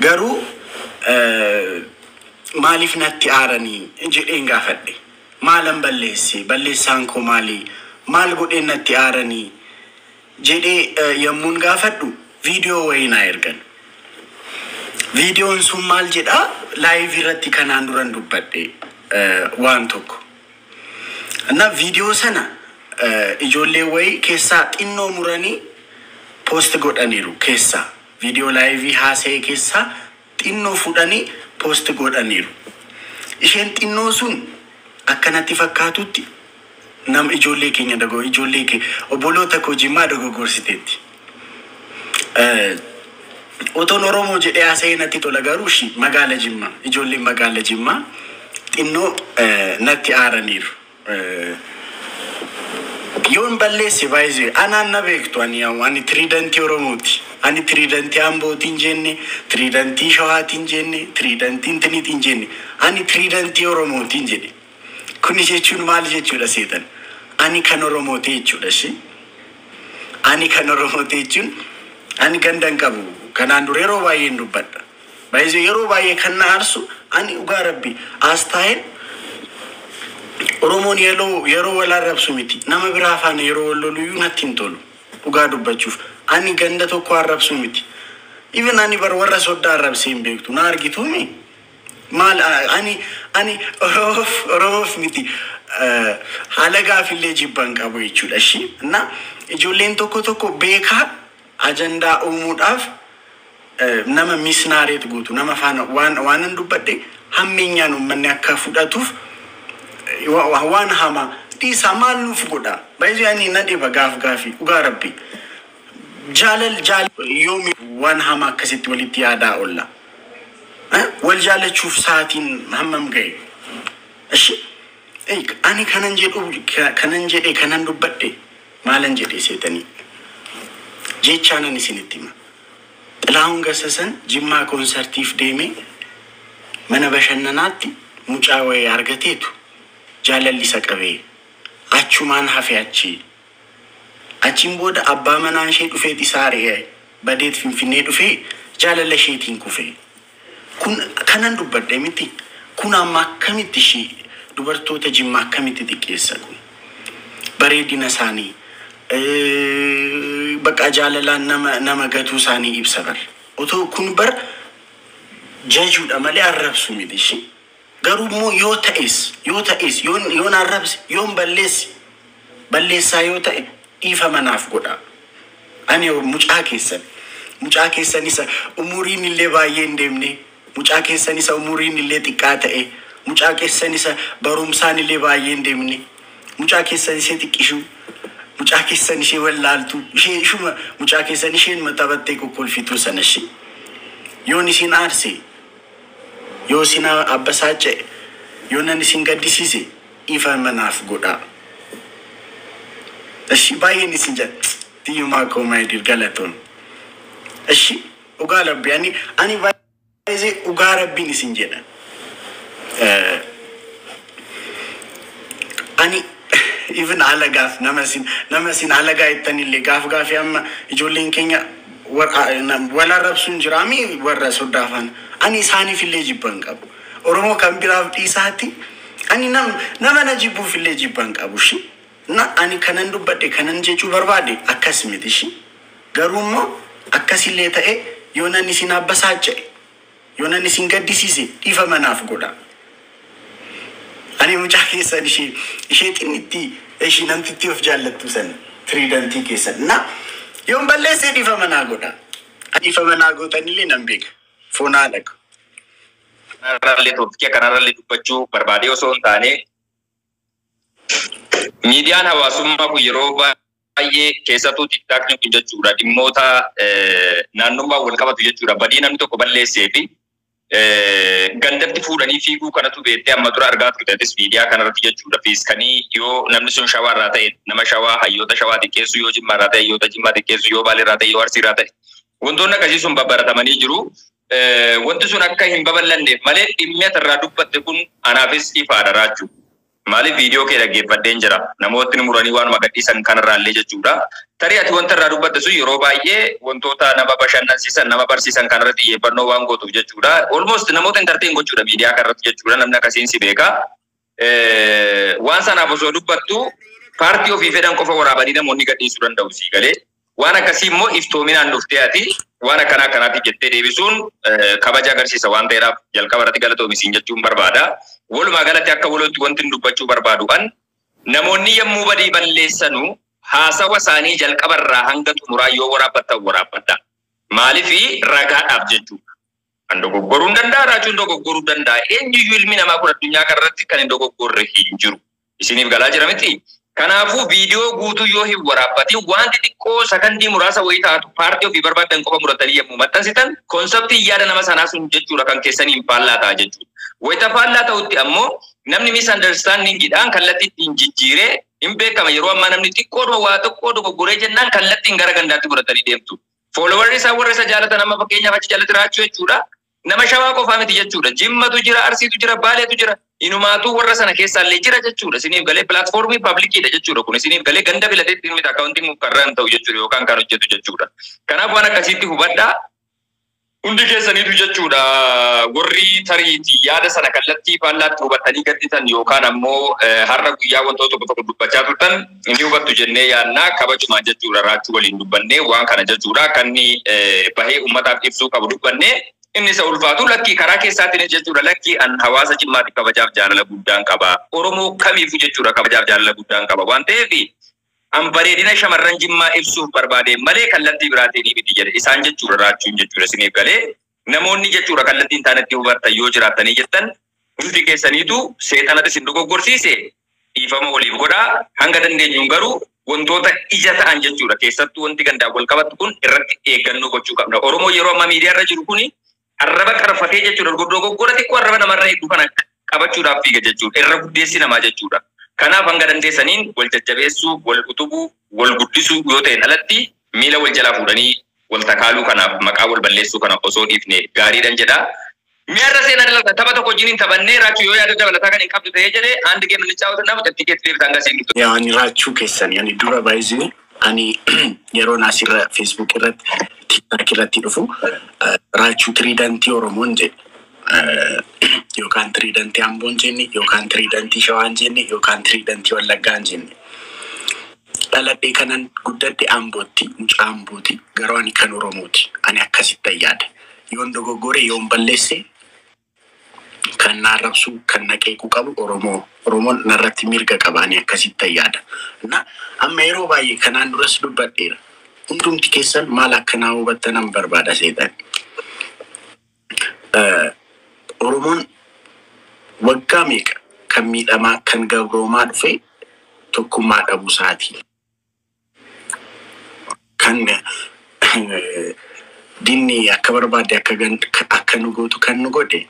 Garuu maaliif natti aaranii jedheen gaafadhe. Maalan balleesse? Balleessaan koo maali? Maal godheen natti aaranii jedhee yommuun gaafadhu viidiyoo wayii naa ergan. Viidiyoon sun maal jedhaa? Live irratti kanaan duran dubbadhe waan tokko. Na viidiyoo sana ijoollee wayii keessaa xinnoo muranii post godhaniiru keessaa. Viidiyoo live haasa'e keessaa xinnoo fudhanii post godhaniiru. Isheen xinnoo sun akkanatti fakkaatutti nama ijoollee keenya dogoo ijoollee kee obboloota koo Jimmaa dogogorsiteetti. Otoon Oromoo jedhee haasa'ee natti tola, garuu ishii magaala Jimmaa, ijoolleen magaala Jimmaa xinnoo natti aaraniiru. Yoon balleesse, baay'ee anaan na beektu, ani tiriidantii Oromooti. Ani tiriidantii Ambootiin jenne, tiriidantii Shawaatiin jenne, tiriidantii Intiniitiin jenne. Ani tiriidantii Oromootiin jedhe. Kuni jechuun maal jechuudha seetan? Ani kan Oromooti jechuudha ishee. Ani kan Oromooti jechuun ani ganda hin qabu. Kanaan dura yeroo baay'een dubbadha. Baay'ee yeroo baay'ee kan na aarsu, ani dhugaa rabbi as taa'een Oromoon yeroo wal arrabsu miti. Nama biraa faana yeroo wal loluyyuu natti hin tolu. Dhugaa dubbachuuf. Ani ganda tokko arrabsu miti. Even ani bar warra soddaa arrabsee hin beektu. Na argituumi? Maal ani Oromoof miti. Haala gaafillee jibban qabu jechuudha. Ishi na ijoolleen tokko tokko beekaa ajandaa uumuudhaaf nama misnaareet guutu nama faana waan hin dubbadhe hammeenyaan uummanni akka fudhatuuf waan hamaa dhiisaa maal nuuf godha? Baay'ee ani na dhiba gaaf gaafii, dhugaa rabbi. Jaalal jaal yoomi waan hamaa akkasitti walitti yaadaa oolla? Wal jaalachuuf sa'aatiin hammam ga'e? Ishi ani kanan jedhu, kanan jedhe, kanan dubbadhe, maalan jedhe seetanii? Jechaanan isinitti hima. Xilahuun Gassasan Jimmaa koonsartiif deemee mana bashannanaatti mucaa wayii argateetu jaalalli isa qabee achumaan hafe achi. Achiin booda abbaa manaan ishee dhufeet isaa ari'ee badeet Finfinnee dhufee jaalala isheetiin kufee. Kun kanan dubbadhe miti. Kun amma akkamitti ishee dubartoota Jimmaa akkamitti xiqqeessa kun? Bareedina isaanii bakka jaalalaan nama gatuu isaanii ibsa bar. Otoo kun bar jajuudha malee arrabsu miti ishee. Garuu immoo yoo ta'es yoon arrabse, yoon balleesse, balleessaa yoo ta'e dhiifama naaf godha. Ani mucaa keessan isa umuriin illee baay'ee hin deemne, mucaa keessan isa umuriin illee xiqqaa ta'e, mucaa keessan isa barumsaan illee baay'ee hin deemne, mucaa keessan ishee xiqqishuu, mucaa keessan ishee wallaaltu, ishee ishuma mucaa keessan isheen maxabattee kokkolfituu sana ishee. Yoon isin aarse, yoo isin abbasaaca'e, yoo nan isin gaddisiise dhiifama naaf godhaa. Ishi baay'een isin jedha. Tiyyumaa koo maayidir galatoon. Ishi dhugaa rabbi ani baay'ee dhugaa rabbiin isin jedha. Ani even alagaaf nama isin alagaa jettanillee gaaf gaafii amma ijoolleen keenya wal arrabsuun jiraami warra soddaa faana. Ani isaaniif illee jibban qabu. Oromoo kan biraaf dhiisaatti ani nama na jibbuuf illee jibban qabu shi. Na ani kanan dubbadhe, kanan jechuu barbaade akkas miti shi. Garuu immoo akkasillee ta'e yoo nan isin abbasaaca'e, yoo nan isin gaddisiise dhiifama naaf godha. Ani mucaa keessan ishee xinnitti ishee namtitti of jaallattu san tiriidantii keessan na yoon balleessee dhiifama naa godha. Dhiifama naa gootanillee nan beeka. Foonaa dhaqa. Kanarrallee topic kanarrallee dubbachuu barbaadee osoo hin taane, miidiyaan hawaasummaa kun yeroo baay'ee, keessattuu TikTokni kun jechuudha, dhimmoota naannummaa wal qabatu jechuudha, badii namni tokko balleessee fi gandatti fuudhanii fiiguu kanatu beektee amma dura argaa turteetis miidiyaa kanarratti jechuudha. Fiiskanii yoo namni sun Shawaa irraa ta'e nama Shawaa, hayyoota Shawaa xiqqeessu, yoo Jimmaa irraa ta'e hayyoota Jimmaa xiqqeessu, yoo Baalee irraa ta'e, yoo Arsii irraa ta'e, wantoonni akkasii sun babbaratamanii jiru. Wanti sun akka hin babal'anneef malee dhimmi ati irraa dubbatte kun anaafis ifaadha, Raachuu. Maaliif viidiyoo kee dhaggeeffadheen jira. Namootni muranii waanuma gadhiisan kanarraallee jechuudha. Tarii ati wanta irraa dubbatte sun yeroo baay'ee wantoota nama bashannansiisan, nama barsiisan kanarratti xiyyeeffannoo waan gootuuf jechuudha. Almost namoota entertain gochuudha miidiyaa kanarratti jechuudha. Namni akkasiin si beeka. Waan sanaaf osoo dubbattu paartii ofii fedhan qofa waraabanii namoonni gadhiisuu danda'u sii galee. Waan akkasii immoo iftoominaan dhuftee ati waan akkanaa akkanaatti jettee deebisuun kabaja agarsiisa waan ta'eedhaaf jalqaba irratti galatoomi jechuun barbaada. Walumaa galatti akka walootti wanti dubbachuu barbaadu an namoonni yommuu badii balleessanu haasawa isaanii jalqaba irraa hanga xumuraa yoo waraabbattan waraabbadha. Maaliif ragaadhaaf jechuudha. Kan dogoggoruu hin danda'a, raachuun dogoggoruu danda'a. Eenyuyyuu ilmi namaa kun addunyaa kanarratti kan hin dogoggorre hin jiru. Isiniif galaa jira miti? Kanaafuu viidiyoo guutuu yoo hin waraabbatin wanti xiqqoo sakandii muraasa wayii taatu paartii ofii barbaadan qofa muratanii yommuu maxxansitan conceptiin yaada nama sanaa sun jechuudha kan keessaniin faallaa ta'a jechuudha. Wayita faallaa ta'utti ammoo namni misunderstandingidhaan kallattii ittiin jijjiiree hin beekama yeroo ammaa namni xiqqoodhuma waa xiqqoo dogoggoree jennaan kallattiin gara gandaatti fudhatanii deemtu. Followerri isaa warra isa jaalatan amma fakkeenyaaf achi jalatti raachuu jechuudha. Nama Shawaa qofaa miti jechuudha. Jimmatu jira, Arsiitu jira, Baaleetu jira. Inumaatuu warra sana keessaallee jira jechuudha. Isiniif galee platformii publiciidha jechuudha. Kun isiniif galee ganda filatee ittiin miti accountiin karra hin ta'u jechuudha yookaan kan hojjetu jechuudha. Kanaaf waan akkasiitti hubadhaa. Hundi keessaniitu jechuudha warri tariitii yaada sana kallattii faallaatti hubatanii gadditan yookaan ammoo har'a guyyaa wantoota tokko tokko dubbachaa turtan ni hubattu jennee yaadnaa kabajumaan jechuudha raachuu waliin dubbannee waan kana jechuudha kan inni bahee uummataaf ibsuu qabu dubbannee inni isa ulfaatu lakkii karaa keessaatiin jechuudha lakkii an hawaasa Jimmaatiif kabajaaf jaalala guddaan qaba. Oromoo kamiifuu jechuudha kabajaaf jaalala guddaan qaba waan ta'eef an bareedina shamarran Jimmaa ibsuuf barbaade malee kallattii biraatiin miti jedhe isaan jechuudha raachuun jechuudha isiniif galee namoonni jechuudha kallattii hin taanetti hubattan yoo jiraattanii jettan hundi keessaniitu seexanatti isin dogoggorsiise dhiifama waliif godhaa hanga dandeenyuun garuu wantoota ija ta'an jechuudha keessattuu wanti gandaan wal qabattu kun irratti eeggannoo gochuu qabna. Oromoo yeroo ammaa miidiyaa irra jiru kuni arraba qarfatee jechuudha dogoggora xiqqoo arraba namarra eegdu kana qabachuudhaaf fiiga jechuudha irra guddeessi namaa jechuudha. Kanaaf hanga dandeessaniin wal jajjabeessuu, wal utubuu, wal guddisuu yoo ta'een alatti miila wal jalaa fuudhanii wal takaaluu kanaaf maqaa wal balleessuu kana osoo dhiifne gaariidhan jedha. Mi'arra seenaa dalagata tapha tokko wajjin taphannee raachuu yoo yaada dabalataa kan hin qabdu ta'ee jedhee አንድ game እንጫወትና tikeetii deebitaan gasii dhuftu. Yaa ani raachuu keessanii ani dura baay'isee ani yeroon asirra Facebook irratti TikTok irratti dhufu raachuu tiriidantii Oromoon jedhe. Yookaan tiriidantii Amboon jenne yookaan tiriidantii Shawaan jenne yookaan tiriidantii Wallaggaan jenne. Dhaladhee kanan guddadhe Ambootti, mucaa Ambooti, garuu ani kan Oromooti. Ani akkasitti yaada. Yoon dogoggore yoon balleesse kan na arrabsu kan na qeequu qabu Oromoo. Oromoon narratti mirga qaba ani akkasitti yaada. Na amma yeroo baay'ee kanaan duras dubbadheera. Hundumti keessan maal akka naa hubattanan barbaada seetan. Oromoon waggaa meeqa kan miidhamaa kan gabroomaa dhufe tokkummaa dhabuu isaati. Kan diinni akka barbaade akka akka nu gootu kan nu godhe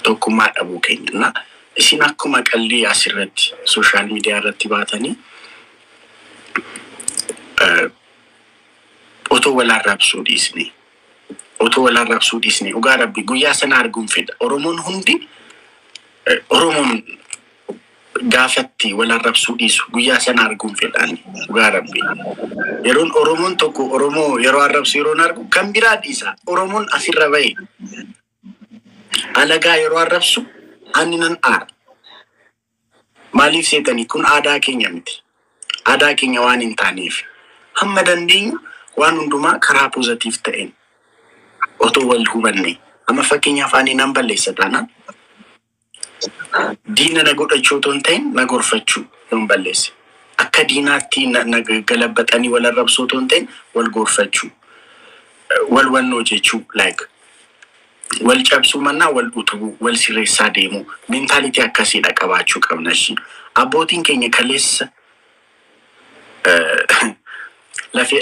tokkummaa dhabuu keenya. Na isin akkuma qallii asirratti social media irratti baatanii otoo wal arrabsuu dhiisne otoo wal arrabsuu dhiisne dhugaa rabbi guyyaa sana arguun fedha. Oromoon hundi Oromoon gaafatti wal arrabsuu dhiisu guyyaa sana arguun fedha dhugaa rabbi. Yeroon Oromoon tokko Oromoo yeroo arrabsu yeroon argu kan biraa dhiisa. Oromoon asirra bahe alagaa yeroo arrabsu ani nan aara. Maaliif seetanii kun aadaa keenya miti. Aadaa keenya waan hin taaneef hamma dandeenyu waan hundumaa karaa positive ta'een otoo wal hubanne amma fakkeenyaaf ani nan balleessa taanaan diina na godhachuu otoo hin ta'in na gorfachuu yoon balleesse. Akka diinaatti na galabbatanii wal arrabsuu otoo hin ta'in wal gorfachuu wal wannoo jechuu like wal cabsuu mannaa wal utubuu wal sirreessaa deemuu mentality akkasiidha qabaachuu qabna ishii. Abbootiin keenya kaleessa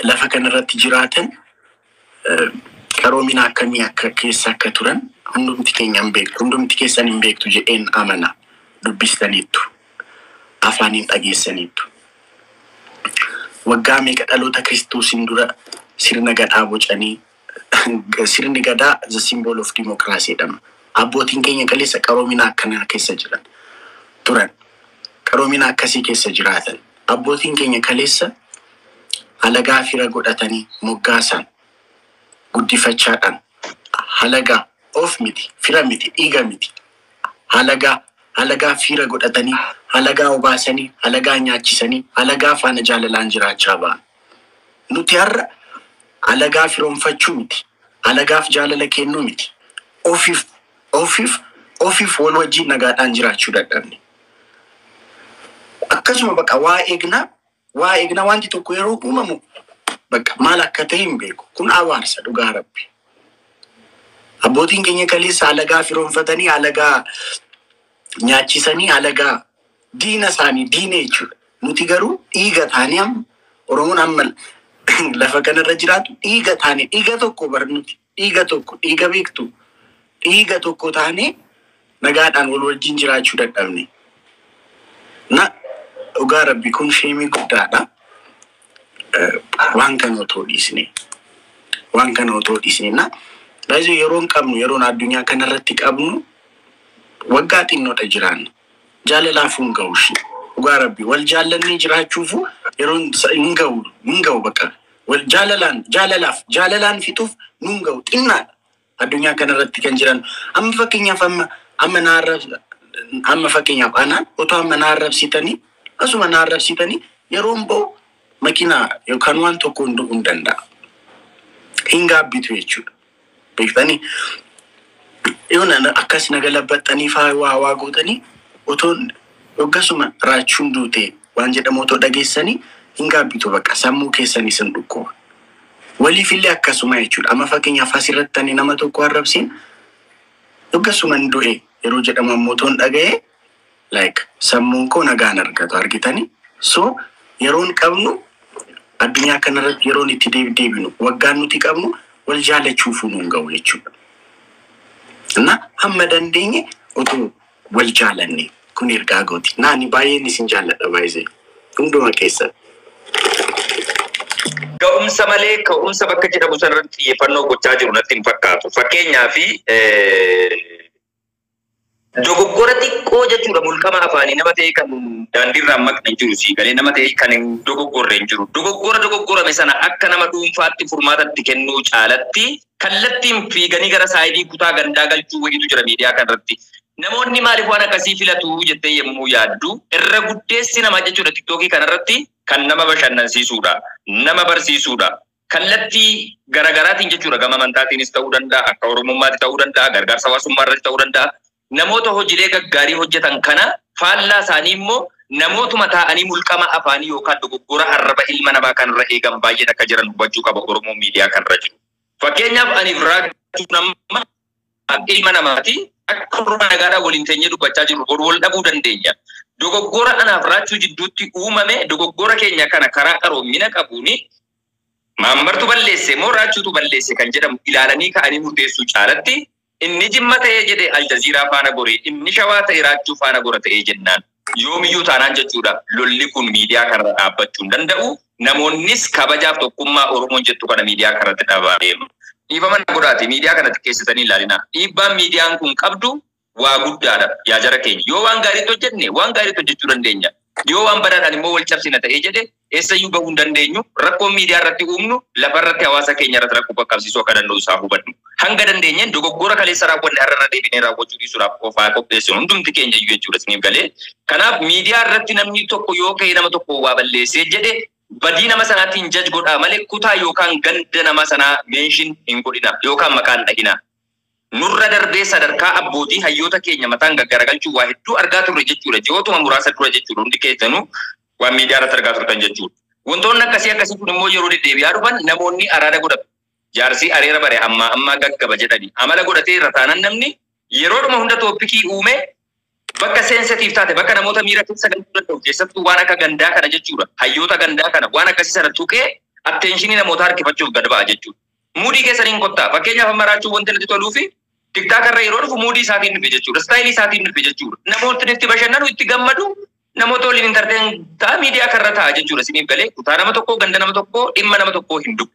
lafa kanarratti jiraatan qaroomina akkamii akka keessa akka turan hundumti keenya hin beektu hundumti keessan hin beektu jedheen amana dubbistaniittu afaaniin dhageessaniittu. Waggaa meeqa dhaloota Kiristoosiin dura sirna gadaa bocanii sirni gadaa the symbol of democracy jedhama. Abbootiin keenya kaleessa qaroomina akkanaa keessa jiran. turan. Qaroomina akkasii keessa jiraatan. Abbootiin keenya kaleessa halagaa fira godhatanii moggaasan guddifachaadhaan halagaa of miti, fira miti, dhiiga miti. Halagaa fira godhatanii, halagaa obaasanii, halagaa nyaachisanii, halagaa faana jaalalaan jiraachaa ba'an. Nuti har'a halagaa firoonfachuu miti. Halagaaf jaalala kennuu miti. Ofiif wal wajjin nagaadhaan jiraachuu dadhabne. Akkasuma bakka waa eegnaa wanti tokko yeroo uumamu bakka maal akka ta'e hin beeku. Kun abaarsa dhugaa rabbi. Abbootiin keenya kaleessa halagaa firoonfatanii, halagaa nyaachisanii, halagaa diina isaanii diina jechuudha. Nuti garuu dhiiga taanii amma Oromoon amma lafa kanarra jiraatu dhiiga taanii dhiiga tokko bar nuti dhiiga tokko dhiiga beektu dhiiga tokko taanee nagaadhaan wal wajjin jiraachuu dadhabne. Na dhugaa rabbi kun shame guddaadha. Waan kana otoo dhiisne waan kana otoo dhiisne na baay'ee yeroon qabnu yeroon addunyaa kanarratti qabnu waggaa xinnoodha jiraanna. Jaalalaafuu hin ga'u ishee. Dhugaa rabbi wal jaallannee jiraachuufu yeroon hin ga'u bakka wal jaalalaan jaalalaaf jaalalaan fixuuf nu hin ga'u xinnaadha. Addunyaa kanarratti kan jiran amma fakkeenyaaf amma na amma fakkeenyaaf anaan otoo amma na arrabsitanii asuma na arrabsitanii yeroon ba'u makiinaa yookaan waan tokko hin du'uu hin danda'a. Hin gaabbitu jechuudha. Beektanii yoon akkas na galabbaxxanii faa waa waa gootanii otoo yoggasuma raachuun duute waan jedhamu otoo dhageessanii hin gaabbitu bakka sammuu keessanii sin dhukkuba. Waliif illee akkasuma jechuudha. Amma fakkeenyaaf asirratti ani nama tokko arrabsiin yoggasuma hin du'e yeroo jedhamu ammoo otoo hin dhaga'e like sammuun koo nagaan argatu argitanii. So yeroon qabnu addunyaa kanarratti yeroon itti deebinu waggaan nuti qabnu wal jaalachuufuu nuun ga'u jechuudha. Na hamma dandeenye otoo wal jaalanne kun ergaa gooti. Naani baay'een isin jaalladha baay'ee hunduma keessan. Ga'umsa malee ka'umsa bakka jedhamu sanarratti xiyyeeffannoo gochaa jiru natti hin fakkaatu. Fakkeenyaaf dogoggora xiqqoo jechuudha mulqama afaanii nama ta'e kan daandiirraan maqne hin jiru sii galee nama ta'e kan hin dogoggorre hin jiru. Dogoggora dogoggorame sana akka nama dhuunfaatti furmaatatti kennuu caalatti kallattiin fiiganii gara side kutaa gandaa galchuu wayiitu jira miidiyaa kanarratti. Namoonni maaliif waan akkasii filatu jettee yommuu yaaddu irra guddeessi namaa jechuudha TikTokii kanarratti kan nama bashannansiisuudha, nama barsiisuudha. Kallattii garaagaraatiin jechuudha gama amantaatiinis ta'uu danda'a, akka oromummaatti ta'uu danda'a, gargaarsa hawaasummaa irratti ta'uu danda'a. Namoota hojiilee gaggaarii hojjetan kana faallaa isaanii immoo namootuma taa'anii mulqama afaanii yookaan dogoggora arraba ilma namaa kanarra eegan baay'een akka jiran hubachuu qaba Oromoon miidiyaa kanarra jiru. Fakkeenyaaf ani raachuu nama ilma namaati akka Oromoo nagaadhaan waliin teenyee dubbachaa jirru boru wal dhabuu dandeenya. Dogoggora anaaf raachuu jidduutti uumame dogoggora keenya kana karaa qaroomina qabuuni maammartu balleesse moo raachuutu balleesse kan jedhamu ilaalanii ka'anii murteessuu caalatti inni Jimma ta'ee jedhe Aljaziiraa faana gore, inni Shawaa ta'e raachuu faana gora ta'ee jennaan yoomiyyuu taanaan jechuudha lolli kun miidiyaa kanarra dhaabbachuu hin danda'u. Namoonnis kabajaaf tokkummaa Oromoon jettu kana miidiyaa kanarratti dhabaa deema. Dhiifama na godhaati miidiyaa kana xiqqeessitanii ilaalina. Dhiibbaan miidiyaan kun qabdu waa guddaadha yaa jara keenya. Yoo waan gaariitti hojjenne waan gaariitti hojjechuu dandeenya. Yoo waan badaadhaan immoo wal cabsina ta'ee jedhe eessayyuu bahuu hin dandeenyu. Rakkoon miidiyaa irratti uumnu lafa irratti hawaasa keenya irratti rakkoo qaqqabsiisuu akka danda'u isaa hubannu. Hanga dandeenyeen dogoggora kaleessa raawwanne har'a irra deebinee raawwachuu dhiisuudhaaf qofaa qopheessinu hundumti keenya iyyuu jechuudha isiniif galee. Kanaaf miidiyaa irratti namni tokko yoo ka'e nama tokko waa balleessee jedhe badii nama sanaatiin jaj godhaa malee kutaa yookaan ganda nama sanaa mention hin godhina yookaan maqaan dhahina. Nurra darbee sadarkaa abbootii hayyoota keenya mataan gaggaragalchuu waa hedduu argaa turre jechuudha. Ji'ootuma muraasa dura jechuudha. Hundi keessanuu waan miidiyaa irratti argaa turtan jechuudha. Wantoonni akkasii akkasii kun immoo yeroo deddeebi'aa dhufan namoonni araada godhatu. Jaarsi areera bare ammaa ammaa gaggaba jedhani. Amala godhatee irra taanan namni yeroodhuma hunda topic uume bakka sensitive taate bakka namoota miira keessa galchuu danda'u keessattuu waan akka gandaa kana jechuudha. Hayyoota gandaa kana waan akkasii sana tuqee attention namoota harkifachuuf gad ba'a jechuudha. Mood keessaniin kottaa. Fakkeenyaaf amma raachuu wanti natti toluu fi TikTok irra yeroo dhufu mood isaatiin dhufe jechuudha. Style isaatiin dhufe jechuudha. Namootni itti bashannanu itti gammadu namoota waliin entertain ta'a miidiyaa karra ta'a jechuudha. Isiniif galee kutaa nama tokkoo ganda nama tokkoo dhimma nama tokkoo hin dubbu.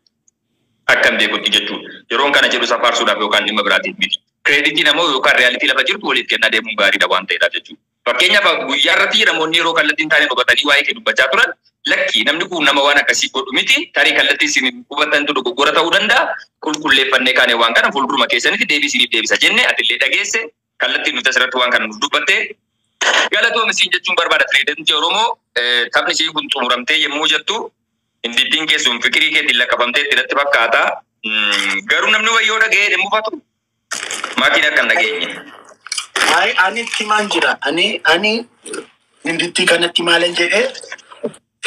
Akkam beekutti jechuudha. Yeroon kana jedhu safaarsuudhaaf yookaan dhimma biraatiif miti. Credit namoo yookaan reality lafa jirtu waliif kennaa deemuun gaariidha waan ta'eedhaaf jechuudha. Fakkeenyaaf guyyaa irratti namoonni yeroo kallattiin taane hubatanii waa'ee kee dubbachaa turan, lakki, namni kun nama waan akkasii godhu miti, tarii kallattii isin hubattantu dogoggora ta'uu danda'a, qulqulleeffannee kaane waan kana fuulduruma keessanitti deebii isiniif deebisa jenne. Atillee dhageesse, kallattiin nuti asirratti waan kana nuuf dubbatte, galatoom isiin jechuun barbaada. Pireezidantii Oromoo, taphni ishii kun xumuramtee yommuu jettu hindittiin keessuun fikirii keetiin lakkafamtee itti natti fakkaata. Garuu namni wayyoo dhaga'ee hin mufatu. Maatiin akka hin dhageenye. Ay, ani itti himaan jira. Ani hindittii kanatti maalan jedhee,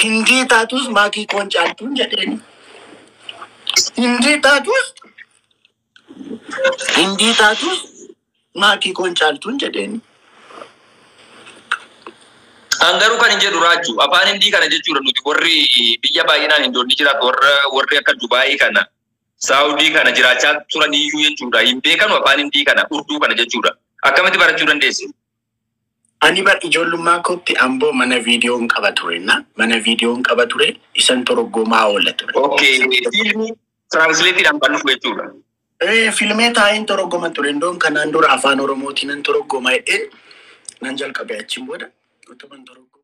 hindii taatus maakii koon caaltuun jedheeni. Hindii taatus maakii koon caaltuun jedheeni. An garuu kan hin jedhu, Raachuu, afaan hindii kana jechuudha, nuti warri biyya baay'inaan hindoonni jiraatu, warri akka Dubaayii kana, Saawudii kana jiraachaa turan iyyuu jechuudha, hin beekanu afaan hindii kana, urduu kana jechuudha. Akkamitti barachuu dandeesse? Ani bar ijoollummaa kootti amboo mana viidiyoon qaba ture na, mana viidiyoon qaba ture, isan torgomaa oola ture. Okay, fiilmii translateedhaan kan dhufu jechuudha. Filmee taa'een torgoma ture. Indoon kanaan dura afaan Oromootiin nan torgoma jedheen nan jalqabe, achiin booda utuman torgoma.